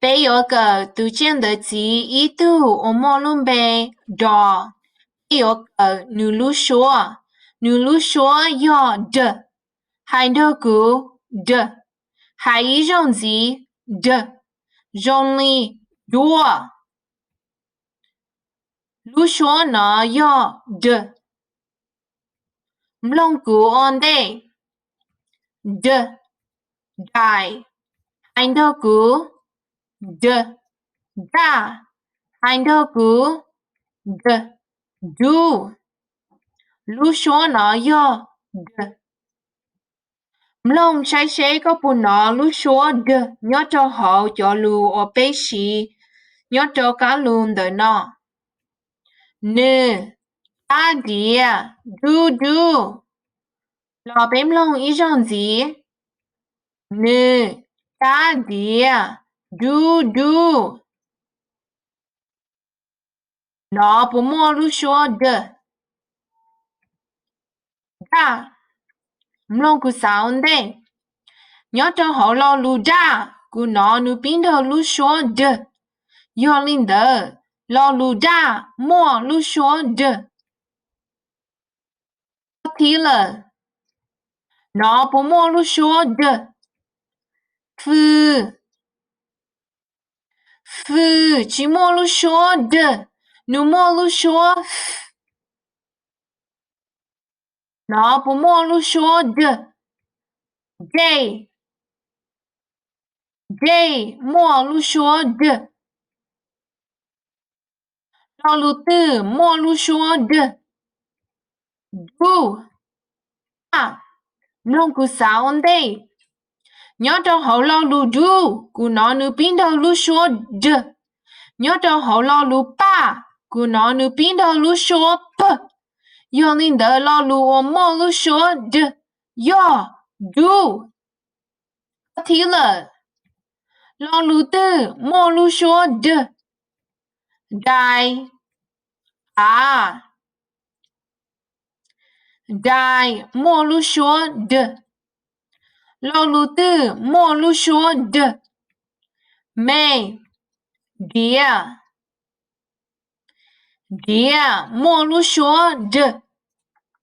Peb yuav kawm tus tsiaj ntawv txiv ib tug uas muaj lub npe dos. Peb yuav kawm nws lub suab. Nws lub suab yog d. Hais nrog kuv, d. Hais ib zaug ntxiv, d. Zoo li duaj. Lub suab no yog d. Mloog kuv ua ntej, d, dais. Hais nrog kuv, d, daj. Hais nrog kuv, d, duj. Lub suab no yog d. Mloog saib seb koj puas hnov lub suab d nyob rau hauv cov lus uas peb siv nyob rau kab lus ntawm no. Nws tab diav dub dub. Los peb mloog ib zaug ntxiv. Nws tab diav dub dub. Nov puas muaj lub suab d? Daj. Mloog kuv xav ua ntej. Nyob rau hauv lo lus daj, kuv hnov nws pib nrog lub suab d. Yog li ntawd, lo lus daj muaj lub suab d. Thib lawm, nov puas muaj lub suab d? Fw. Fw tsis muaj lub suab d, nws muaj lub suab f. Nov puas muaj lub suab d? Dej. Dej muaj lub suab d. Lo lus twg muaj lub suab d? Dub. Paj. Mloog kuv xav ua ntej. Nyob rau hauv lo lus dub, kuv hnov nws pib nrog lub suab d. Nyob rau hauv lo lus paj, kuv hnov nws pib nrog lub suab p. Yog li ntawd lo lus uas muaj lub suab d yog dub. Thib lawm, lo lus twg muaj lub suab d? Dais. Av. Dais muaj lub suab d. Lo lus twg muaj lub suab d? Me. Diav. Diav muaj lub suab d.